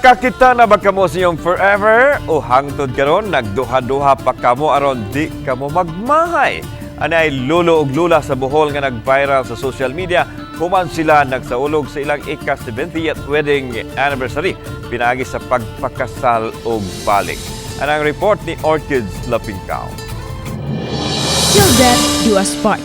Nakakita na ba kamo sa inyong forever o hangtod karon nagduha-duha pa kamo aron di kamo magmahay? Anay lolo ug lola sa Bohol nga nag-viral sa social media human sila nagsaulog sa ilang ika-70th wedding anniversary pinaagi sa pagpakasal og balik. Anang report ni Orchids Lapingkaw. Till death do us part.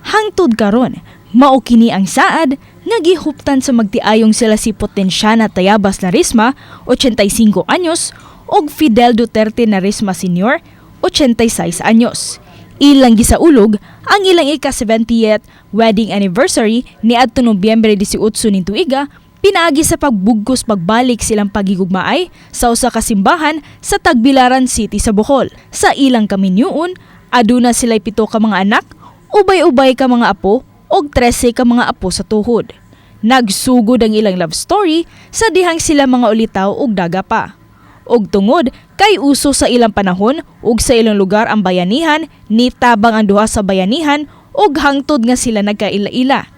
Hangtod karon, mao kini ang saad nga gihuptan sa magtiayong sila si Potensyana Tayabas Narisma, 85 anyos, ug Fidel Duterte Narisma Sr., 86 anyos. Ilang gisaulog ang ilang ika-70th wedding anniversary ni adto Nobyembre 18 ning tuiga pinaagi sa pagbugkos pagbalik silang pagigugmaay sa usa ka simbahan sa Tagbilaran City sa Bohol. Sa ilang kaminyuon, aduna sila'y 7 ka mga anak, ubay-ubay ka mga apo ug 13 ka mga apo sa tuhod. Nagsugod ang ilang love story sa dihang sila mga ulitaw ug daga pa. Og tungod kay uso sa ilang panahon ug sa ilang lugar ang bayanihan, nitabang ang duha sa bayanihan ug hangtod nga sila nagkaila-ila.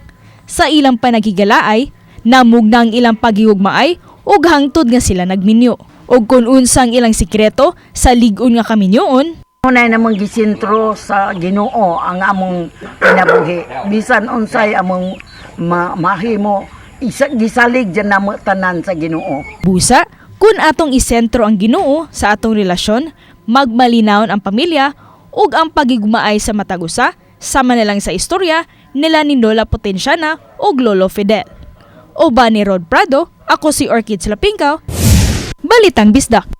Sa ilang panaghigalaay, namugna ang ilang pagihugmaay ug hangtod nga sila nagminyo. Ug kung unsang ilang sikreto sa lig-on nga kaminyoon, Unay namang gisentro sa Ginoo ang among kinabuhi. Bisan unsay among mahimo, isa, gisalig dyan namo tanan sa Ginoo. Busa, kung atong isentro ang Ginoo sa atong relasyon, magmalinawon ang pamilya ug ang pagigmaay sa matag usa, sama na lang sa istorya nila ni Lola Potensyana ug Lolo Fidel. Uban ni Rod Prado, ako si Orchids Lapingkaw, Balitang Bisdak.